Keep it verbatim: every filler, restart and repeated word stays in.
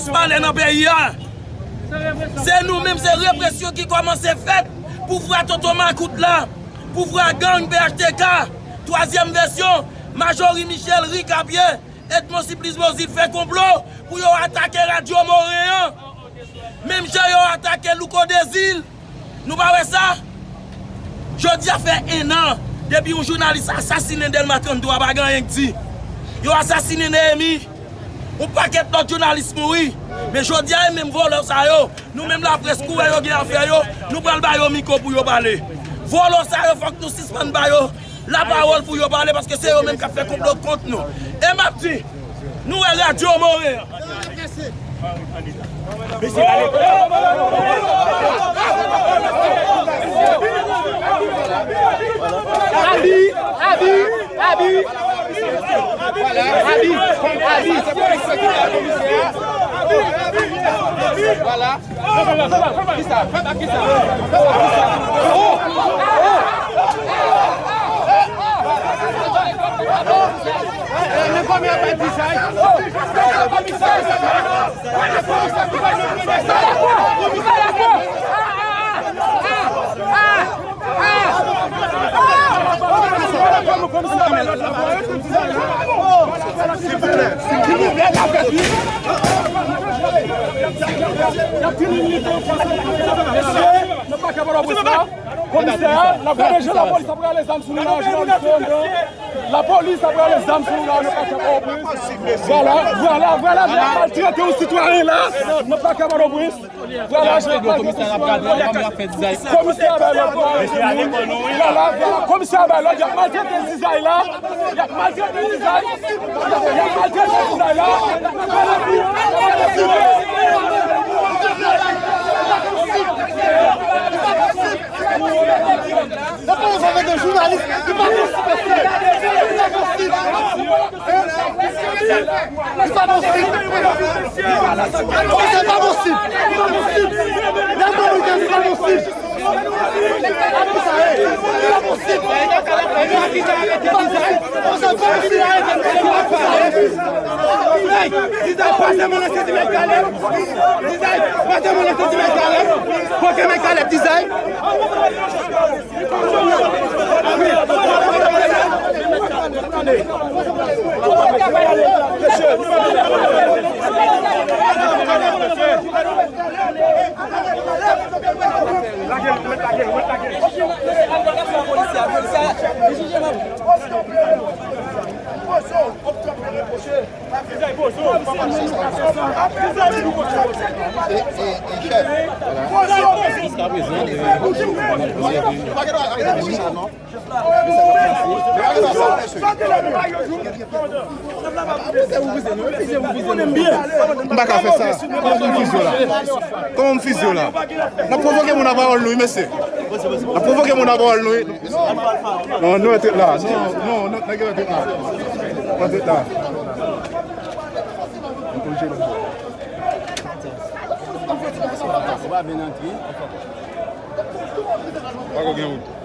Pale nan peyi a. Se nou menm, se represyon ki kòmanse fèt. Pouvwa tonton makout la, pouvwa gang P H T K, twazyèm vèsyon, Majori Michel, Rick a pye, Edmond Siplis Bozil fè konplo pou yo atake Radyo Moren an. Menm jan yo atake Louko Dezil. Nou pa wè sa? Jodi a fè en an depi yon jounalis asasinen Dèlma trannde a, pa gen anyen k di. Yo asasinen Neyemi. Yon pakèt lòt jounalis mouri. Men jodi a, e menm vòlò sa yo, nou menm laprès, kou wè yo gen afè yo, nou pral ba yo mikwo pou yo pale. Vòlò sa yo, fòk nou sispann ba yo lapawòl pou yo pale, paske se yo menm k ap fè konplo kont nou. E m ap di, nou wè Radyo Moren an. Abi, Abi, Abi. Abi, Abi. Voilà. Kisa? Fè bak kisa? Fè bak kisa? Men kòman y ap bay dizay? Kòman y ap bay dizay? Komisè a, n ap gade jan lapolis ap rale zam sou nou la, jounalis yo, lapolis ap rale zam sou nou la, nou pa ka Pòtoprens. Vwala, vwala, vwala jan y ap maltrete yon sitwayen la, nou pa ka Pòtoprens. Vwala jan y ap maltrete yon sitwayen la. Komisè a bay lòd, vwala, vwala, komisè a bay lòd, y ap maltrete zizay la, y ap maltrete zizay, y ap maltrete zizay la. Nan pa yon favè de jounalis, li pa posib, mesye. Li pa posib. Li pa posib. Li pa posib. Li pa posib. Li pa posib. Li pa posib. Hey, Dizay, pase mwen nan senti Mèt Kalèb. Dizay, pase mwen nan senti Mèt Kalèb. Pote Mèt Kalèb, Dizay. M pa ka fè sa. Kòman m fize w la? Kòman m fize w la? N ap pwovoke moun a pawòl nou, wi, mesye. N ap pwovoke moun a pawòl nou, wi. Non, nou antre la. Non, non, non, nèg yo antre la. Antre la. Pako gen wout.